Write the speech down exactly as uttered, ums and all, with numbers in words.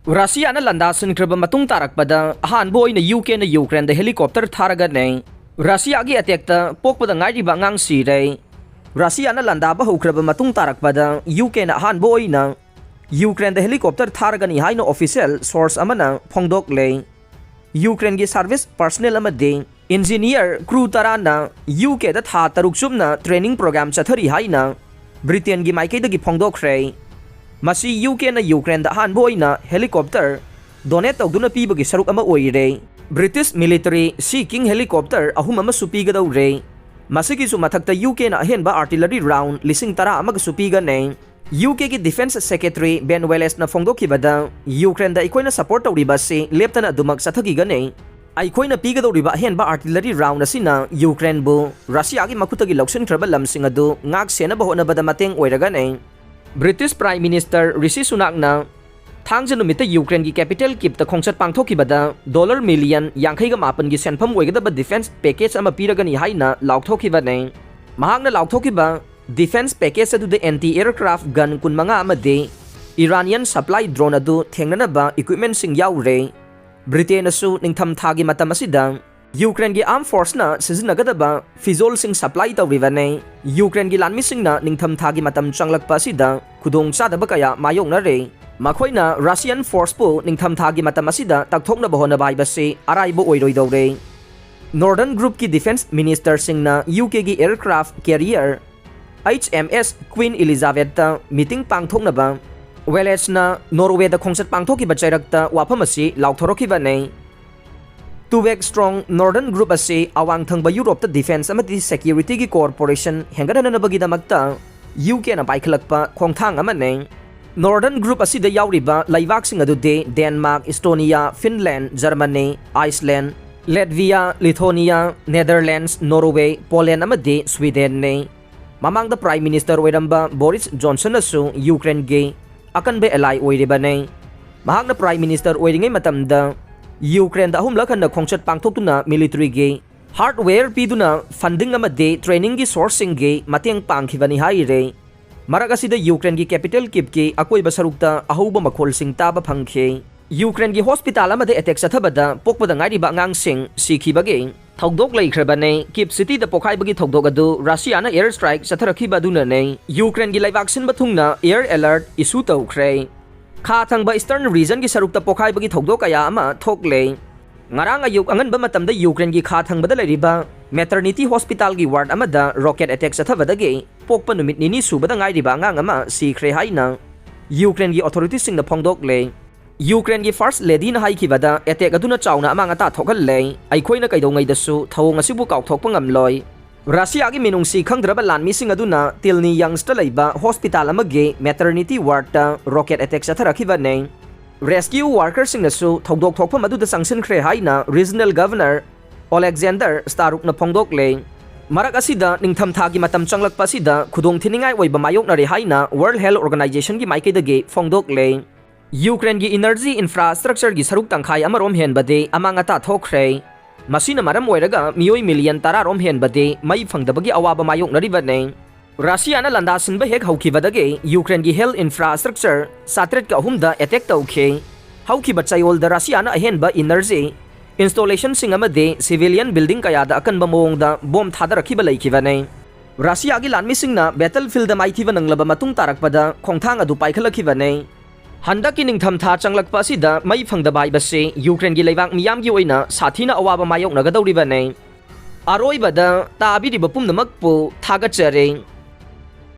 ꯔꯁꯤꯌꯥꯅ ꯂꯥꯟꯗꯥꯁꯤꯟꯈ꯭ꯔꯕ ꯃꯇꯨꯡ ꯇꯥꯔꯛꯄꯗ ꯑꯍꯥꯟꯕ ꯑꯣꯏꯅ ꯌꯨ ꯀꯦꯅ ꯌꯨꯀ꯭ꯔꯦꯟꯗ ꯍꯦꯂꯤꯀꯣꯞꯇꯔ ꯊꯥꯔꯒꯅꯤ꯫ ꯔꯁꯤꯌꯥꯒꯤ ꯑꯦꯇꯦꯛꯇ ꯄꯣꯛꯄꯗ ꯉꯥꯏꯔꯤꯕ ꯑꯉꯥꯡ ꯁꯤꯔꯦ꯫ ꯔꯁꯤꯌꯥꯅ ꯂꯥꯟꯗꯥꯕ ꯍꯧꯈ꯭ꯔꯕ ꯃꯇꯨꯡ ꯇꯥꯔꯛꯄꯗ ꯌꯨ ꯀꯦꯅ ꯑꯍꯥꯟꯕ ꯑꯣꯏꯅ ꯌꯨꯀ꯭ꯔꯦꯟꯗ ꯍꯦꯂꯤꯀꯣꯞꯇꯔ ꯊꯥꯔꯒꯅꯤ ꯍꯥꯏꯅ ꯑꯣꯐꯤꯁꯤꯌꯦꯜ ꯁꯣꯔꯁ ꯑꯃꯅ ꯐꯣꯡꯗꯣꯛꯂꯦ꯫ ꯌꯨꯀ꯭ꯔꯦꯟꯒꯤ ꯁꯥꯔꯚꯤꯁ ꯄꯔꯁꯅꯦꯜ ꯑꯃꯗꯤ ꯏꯟꯖꯤꯅꯤꯌꯔ ꯀ꯭ꯔꯨ ꯇꯔꯥꯅ ꯌꯨ ꯀꯦꯗ ꯊꯥ ꯇꯔꯨꯛ ꯆꯨꯞꯅ ꯇ꯭ꯔꯦꯅꯤꯡ ꯄ꯭ꯔꯣꯒ꯭ꯔꯥꯝ ꯆꯠꯊꯔꯤ ꯍꯥꯏꯅ ꯕ꯭ꯔꯤꯇꯦꯟꯒꯤ ꯃꯥꯏꯀꯩꯗꯒꯤ ꯐꯣꯡꯗꯣꯛꯈ꯭ꯔꯦ꯫ ꯃꯁꯤ ꯌꯨ ꯀꯦꯅ ꯌꯨꯀ꯭ꯔꯦꯟꯗ ꯑꯍꯥꯟꯕ ꯑꯣꯏꯅ ꯍꯦꯂꯤꯀꯣꯞꯇꯔ ꯗꯣꯅꯦꯠ ꯇꯧꯗꯨꯅ ꯄꯤꯕꯒꯤ ꯁꯔꯨꯛ ꯑꯃ ꯑꯣꯏꯔꯦ꯫ ꯕ꯭ꯔꯤꯇꯤꯁ ꯃꯤꯂꯤꯇꯔꯤ ꯁꯤ ꯀꯤꯡ ꯍꯦꯂꯤꯀꯣꯞꯇꯔ ꯑꯍꯨꯝ ꯑꯃꯁꯨ ꯄꯤꯒꯗꯧꯔꯦ꯫ ꯃꯁꯤꯒꯤꯁꯨ ꯃꯊꯛꯇ ꯌꯨ ꯀꯦꯅ ꯑꯍꯦꯟꯕ ꯑꯥꯔꯇꯤꯂꯔꯤ ꯔꯥꯎꯟ ꯂꯤꯁꯤꯡ ꯇꯔꯥ ꯑꯃꯒꯁꯨ ꯄꯤꯒꯅꯤ꯫ ꯌꯨ ꯀꯦꯒꯤ ꯗꯤꯐꯦꯟꯁ ꯁꯦꯀ꯭ꯔꯦꯇꯔꯤ ꯕꯦꯟ ꯋꯦꯂꯦꯁꯅ ꯐꯣꯡꯗꯣꯛꯈꯤꯕꯗ, ꯌꯨꯀ꯭ꯔꯦꯟꯗ ꯑꯩꯈꯣꯏꯅ ꯁꯄꯣꯔꯠ ꯇꯧꯔꯤꯕ ꯑꯁꯤ ꯂꯦꯞꯇꯅ ꯑꯗꯨꯃꯛ ꯆꯠꯊꯈꯤꯒꯅꯤ꯫ ꯑꯩꯈꯣꯏꯅ ꯄꯤꯒꯗꯧꯔꯤꯕ ꯑꯍꯦꯟꯕ ꯑꯥꯔꯇꯤꯂꯔꯤ ꯔꯥꯎꯟ ꯑꯁꯤꯅ ꯌꯨꯀ꯭ꯔꯦꯟꯕꯨ ꯔꯁꯤꯌꯥꯒꯤ ꯃꯈꯨꯠꯇꯒꯤ ꯂꯧꯁꯤꯟꯈ꯭ꯔꯕ ꯂꯝꯁꯤꯡ ꯑꯗꯨ ꯉꯥꯛ ꯁꯦꯟꯅꯕ ꯍꯣꯠꯅꯕꯗ ꯃꯇꯦꯡ ꯑꯣꯏꯔꯒꯅꯤ꯫ ꯕ꯭ꯔꯤꯇꯤꯁ ꯄ꯭ꯔꯥꯏꯝ ꯃꯤꯅꯤꯁꯇꯔ ꯔꯤꯁꯤ ꯁꯨꯅꯥꯛꯅ ꯊꯥꯡꯖ ꯅꯨꯃꯤꯠꯇ ꯌꯨꯀ꯭ꯔꯦꯟꯒꯤ ꯀꯦꯄꯤꯇꯦꯜ ꯀꯤꯞꯇ ꯈꯣꯡꯆꯠ ꯄꯥꯡꯊꯣꯛꯈꯤꯕꯗ ꯗꯣꯂꯔ ꯃꯤꯂꯤꯌꯟ ꯌꯥꯡꯈꯩꯒ ꯃꯥꯄꯟꯒꯤ ꯁꯦꯟꯐꯝ ꯑꯣꯏꯒꯗꯕ ꯗꯤꯐꯦꯟꯁ ꯄꯦꯀꯦꯖ ꯑꯃ ꯄꯤꯔꯒꯅꯤ ꯍꯥꯏꯅ ꯂꯥꯎꯊꯣꯛꯈꯤꯕꯅꯤ꯫ ꯃꯍꯥꯛꯅ ꯂꯥꯎꯊꯣꯛꯈꯤꯕ ꯗꯤꯐꯦꯟꯁ ꯄꯦꯀꯦꯖ ꯑꯗꯨꯗ ꯑꯦꯟꯇꯤ ꯑꯦꯌꯔꯀ꯭ꯔꯥꯐ ꯒꯟ ꯀꯨꯟꯃꯉꯥ ꯑꯃꯗꯤ ꯏꯔꯥꯅꯤꯌꯟ ꯁꯄ꯭ꯂꯥꯏ ꯗ꯭ꯔꯣꯟ ꯑꯗꯨ ꯊꯦꯡꯅꯅꯕ ꯏꯀ꯭ꯋꯤꯞꯃꯦꯟꯁꯤꯡ ꯌꯥꯎꯔꯦ꯫ ꯕ꯭ꯔꯤꯇꯦꯟꯅꯁꯨ ꯅꯤꯡꯊꯝꯊꯥꯒꯤ ꯃꯇꯝ ꯑꯁꯤꯗ ꯌꯨꯀ꯭ꯔꯦꯟꯒꯤ ꯑꯥꯔꯝ ꯐꯣꯔꯁꯅ ꯁꯤꯖꯤꯟꯅꯒꯗꯕ ꯐꯤꯖꯣꯜꯁꯤꯡ ꯁꯄ꯭ꯂꯥꯏ ꯇꯧꯔꯤꯕꯅꯤ꯫ ꯌꯨꯀ꯭ꯔꯦꯟꯒꯤ ꯂꯥꯟꯃꯤꯁꯤꯡꯅ ꯅꯤꯡꯊꯝꯊꯥꯒꯤ ꯃꯇꯝ ꯆꯪꯂꯛꯄ ꯑꯁꯤꯗ ꯈꯨꯗꯣꯡꯆꯥꯗꯕ ꯀꯌꯥ ꯃꯥꯌꯣꯛꯅꯔꯦ꯫ ꯃꯈꯣꯏꯅ ꯔꯁꯤꯌꯟ ꯐꯣꯔꯁꯄꯨ ꯅꯤꯡꯊꯝꯊꯥꯒꯤ ꯃꯇꯝ ꯑꯁꯤꯗ ꯇꯛꯊꯣꯛꯅꯕ ꯍꯣꯠꯅꯕ ꯍꯥꯏꯕꯁꯤ ꯑꯔꯥꯏꯕ ꯑꯣꯏꯔꯣꯏꯗꯧꯔꯦ꯫ ꯅꯣꯔꯗꯔꯟ ꯒ꯭ꯔꯨꯞꯀꯤ ꯗꯤꯐꯦꯟꯁ ꯃꯤꯅꯤꯁꯇꯔꯁꯤꯡꯅ ꯌꯨ ꯀꯦꯒꯤ aircraft carrier H M S Queen ꯏꯂꯤꯖꯥꯕꯦꯠꯇ ꯃꯤꯇꯤꯡ ꯄꯥꯡꯊꯣꯛꯅꯕ ꯋꯦꯂꯦꯁꯅ ꯅꯣꯔꯋꯦꯗ ꯈꯣꯡꯆꯠ ꯄꯥꯡꯊꯣꯛꯈꯤꯕ ꯆꯩꯔꯛꯇ ꯋꯥꯐꯝ ꯑꯁꯤ ꯂꯥꯎꯊꯣꯔꯛꯈꯤꯕꯅꯤ꯫ Twelve strong northern group ꯑꯁꯤ ꯑꯋꯥꯡ ꯊꯪꯕ ꯌꯨꯔꯣꯞꯇ ꯗꯤꯐꯦꯟꯁ ꯑꯃꯗꯤ ꯁꯦꯀ꯭ꯌꯨꯔꯤꯇꯤꯒꯤ ꯀꯣꯑꯣꯄꯔꯦꯁꯟ ꯍꯦꯟꯒꯠꯍꯟꯅꯕꯒꯤꯗꯃꯛꯇ ꯌꯨ ꯀꯦꯅ ꯄꯥꯏꯈꯠꯂꯛꯄ ꯈꯣꯡꯊꯥꯡ ꯑꯃꯅꯤ꯫ ꯅꯣꯔꯗꯔꯟ ꯒ꯭ꯔꯨꯞ ꯑꯁꯤꯗ ꯌꯥꯎꯔꯤꯕ ꯂꯩꯕꯥꯛꯁꯤꯡ ꯑꯗꯨꯗꯤ Denmark, Estonia, Finland, Germany, Iceland, Latvia, Lithuania, Netherlands, Norway, Poland ꯑꯃꯗꯤ ꯁ꯭ꯋꯤꯗꯦꯟꯅꯤ꯫ ꯃꯃꯥꯡꯗ ꯄ꯭ꯔꯥꯏꯝ ꯃꯤꯅꯤꯁꯇꯔ ꯑꯣꯏꯔꯝꯕ ꯕꯣꯔꯤꯁ ꯖꯣꯟꯁꯟꯅꯁꯨ ꯌꯨꯀ꯭ꯔꯦꯟꯒꯤ ꯑꯀꯟꯕ ꯑꯦꯂꯥꯏ ꯑꯣꯏꯔꯤꯕꯅꯤ꯫ ꯃꯍꯥꯛꯅ ꯄ꯭ꯔꯥꯏꯝ ꯃꯤꯅꯤꯁꯇꯔ ꯑꯣꯏꯔꯤꯉꯩ ꯃꯇꯝꯗ ꯌꯨꯀ꯭ꯔꯦꯟꯗ ꯑꯍꯨꯝꯂꯛ ꯍꯟꯅ ꯈꯣꯡꯆꯠ ꯄꯥꯡꯊꯣꯛꯇꯨꯅ ꯃꯤꯂꯤꯇꯔꯤꯒꯤ ꯍꯥꯔꯗꯋꯦꯌꯔ ꯄꯤꯗꯨꯅ ꯐꯟꯗꯤꯡ ꯑꯃꯗꯤ ꯇ꯭ꯔꯦꯅꯤꯡꯒꯤ ꯁꯣꯔꯁꯁꯤꯡꯒꯤ ꯃꯇꯦꯡ ꯄꯥꯡꯈꯤꯕꯅꯤ ꯍꯥꯏꯔꯤ꯫ ꯃꯔꯛ ꯑꯁꯤꯗ ꯌꯨꯀ꯭ꯔꯦꯟꯒꯤ capital ꯀꯤꯞꯀꯤ ꯑꯀꯣꯏꯕ ꯁꯔꯨꯛꯇ ꯑꯍꯧꯕ ꯃꯈꯣꯜꯁꯤꯡ ꯇꯥꯕ ꯐꯪꯈꯤ꯫ ꯌꯨꯀ꯭ꯔꯦꯟꯒꯤ hospital ꯑꯃꯗ attack ꯆꯠꯊꯕꯗ ꯄꯣꯛꯄꯗ ꯉꯥꯏꯔꯤꯕ ꯑꯉꯥꯡꯁꯤꯡ ꯁꯤꯈꯤꯕꯒꯤ ꯊꯧꯗꯣꯛ ꯂꯩꯈ꯭ꯔꯕꯅꯤ꯫ ꯀꯤꯞ cityꯗ ꯄꯣꯈꯥꯏꯕꯒꯤ ꯊꯧꯗꯣꯛ ꯑꯗꯨ ꯔꯁꯤꯌꯥꯅ air strike ꯆꯠꯊꯔꯛꯈꯤꯕ ꯑꯗꯨꯅꯅꯤ꯫ ꯌꯨꯀ꯭ꯔꯦꯟꯒꯤ ꯂꯩꯕꯥꯛ ꯁꯤꯟꯕ ꯊꯨꯡꯅ air alert issue ꯇꯧꯈ꯭ꯔꯦ꯫ ꯈꯥ ꯊꯪꯕ eastern regionꯒꯤ ꯁꯔꯨꯛꯇ ꯄꯣꯈꯥꯏꯕꯒꯤ ꯊꯧꯗꯣꯛ ꯀꯌꯥ ꯑꯃ ꯊꯣꯛꯂꯦ꯫ ꯉꯔꯥꯡ ꯑꯌꯨꯛ ꯑꯉꯟꯕ ꯃꯇꯝꯗ ꯌꯨꯀ꯭ꯔꯦꯟꯒꯤ ꯈꯥ ꯊꯪꯕꯗ ꯂꯩꯔꯤꯕ maternity hospitalꯒꯤ ward ꯑꯃꯗ rocket attack ꯆꯠꯊꯕꯗꯒꯤ ꯄꯣꯛꯄ ꯅꯨꯃꯤꯠ ꯅꯤꯅꯤ ꯁꯨꯕꯗ ꯉꯥꯏꯔꯤꯕ ꯑꯉꯥꯡ ꯑꯃ ꯁꯤꯈ꯭ꯔꯦ ꯍꯥꯏꯅ ꯌꯨꯀ꯭ꯔꯦꯟꯒꯤ authoritiesꯁꯤꯡꯅ ꯐꯣꯡꯗꯣꯛꯂꯦ꯫ ꯌꯨꯀ꯭ꯔꯦꯟꯒꯤ first ladyꯅ ꯍꯥꯏꯈꯤꯕꯗ, attack ꯑꯗꯨꯅ ꯆꯥꯎꯅ ꯑꯃꯥꯡ ꯑꯇꯥ ꯊꯣꯛꯍꯜꯂꯦ, ꯑꯩꯈꯣꯏꯅ ꯀꯩꯗꯧꯉꯩꯗꯁꯨ ꯊꯧꯑꯣꯡ ꯑꯁꯤꯕꯨ ꯀꯥꯎꯊꯣꯛꯄ ꯉꯝꯂꯣꯏ꯫ ꯔꯁꯤꯌꯥꯒꯤ ꯃꯤꯅꯨꯡꯁꯤ ꯈꯪꯗ꯭ꯔꯕ ꯂꯥꯟꯃꯤꯁꯤꯡ ꯑꯗꯨꯅ ꯇꯤꯜꯅꯤ ꯌꯪꯁꯇ ꯂꯩꯕ hospital ꯑꯃꯒꯤ maternity wardꯇ rocket attack ꯆꯠꯊꯔꯛꯈꯤꯕꯅꯤ꯫ Rescue workerꯁꯤꯡꯅꯁꯨ ꯊꯧꯗꯣꯛ ꯊꯣꯛꯐꯝ ꯑꯗꯨꯗ ꯆꯪꯁꯤꯟꯈ꯭ꯔꯦ ꯍꯥꯏꯅ regional governor Oleksandr Starukꯅ ꯐꯣꯡꯗꯣꯛꯂꯦ꯫ ꯃꯔꯛ ꯑꯁꯤꯗ, ꯅꯤꯡꯊꯝꯊꯥꯒꯤ ꯃꯇꯝ ꯆꯪꯂꯛꯄ ꯑꯁꯤꯗ ꯈꯨꯗꯣꯡꯊꯤꯅꯤꯡꯉꯥꯏ ꯑꯣꯏꯕ ꯃꯥꯌꯣꯛꯅꯔꯦ ꯍꯥꯏꯅ World Health Organizationꯒꯤ ꯃꯥꯏꯀꯩꯗꯒꯤ ꯐꯣꯡꯗꯣꯛꯂꯦ꯫ ꯌꯨꯀ꯭ꯔꯦꯟꯒꯤ energy infrastructureꯒꯤ ꯁꯔꯨꯛ ꯇꯪꯈꯥꯏ ꯑꯃꯔꯣꯝ ꯍꯦꯟꯕꯗꯤ ꯑꯃꯥꯡ ꯑꯇꯥ ꯊꯣꯛꯈ꯭ꯔꯦ꯫ ꯃꯁꯤꯅ ꯃꯔꯝ ꯑꯣꯏꯔꯒ ꯃꯤꯑꯣꯏ million ꯇꯔꯥ ꯔꯣꯝ ꯍꯦꯟꯕꯗꯤ ꯃꯩ ꯐꯪꯗꯕꯒꯤ ꯑꯋꯥꯕ ꯃꯥꯌꯣꯛꯅꯔꯤꯕꯅꯤ꯫ ꯔꯁꯤꯌꯥꯅ ꯂꯥꯟꯗꯥ ꯁꯤꯟꯕ ꯍꯦꯛ ꯍꯧꯈꯤꯕꯗ ꯌꯨꯀ꯭ꯔꯦꯟꯒꯤ health infrastructure ꯆꯥꯇ꯭ꯔꯦꯠꯀ ꯑꯍꯨꯝꯗ attack ꯇꯧꯈꯤ꯫ ꯍꯧꯈꯤꯕ ꯆꯌꯣꯜꯗ ꯔꯁꯤꯌꯥꯅ ꯑꯍꯦꯟꯕ energy installationꯁꯤꯡ ꯑꯃꯗꯤ civilian building ꯀꯌꯥꯗ ꯑꯀꯟꯕ ꯃꯑꯣꯡꯗ bomb ꯊꯥꯗꯔꯛꯈꯤꯕ ꯂꯩꯈꯤꯕꯅꯤ꯫ ꯔꯁꯤꯌꯥꯒꯤ ꯂꯥꯟꯃꯤꯁꯤꯡꯅ battlefieldꯗ ꯃꯥꯏꯊꯤꯕ ꯅꯪꯂꯕ ꯃꯇꯨꯡ ꯇꯥꯔꯛꯄꯗ ꯈꯣꯡꯊꯥꯡ ꯑꯗꯨ ꯄꯥꯏꯈꯠꯂꯛꯈꯤꯕꯅꯤ꯫ ꯍꯟꯗꯛꯀꯤ ꯅꯤꯡꯊꯝꯊꯥ ꯆꯪꯂꯛꯄ ꯑꯁꯤꯗ ꯃꯩ ꯐꯪꯗꯕ ꯍꯥꯏꯕꯁꯤ ꯌꯨꯀ꯭ꯔꯦꯟꯒꯤ ꯂꯩꯕꯥꯛ ꯃꯤꯌꯥꯝꯒꯤ ꯑꯣꯏꯅ ꯁꯥꯊꯤꯅ ꯑꯋꯥꯕ ꯃꯥꯌꯣꯛꯅꯒꯗꯧꯔꯤꯕꯅꯤ꯫ ꯑꯔꯣꯏꯕꯗ ꯇꯥꯕꯤꯔꯤꯕ ꯄꯨꯝꯅꯃꯛꯄꯨ ꯊꯥꯒꯠꯆꯔꯤ꯫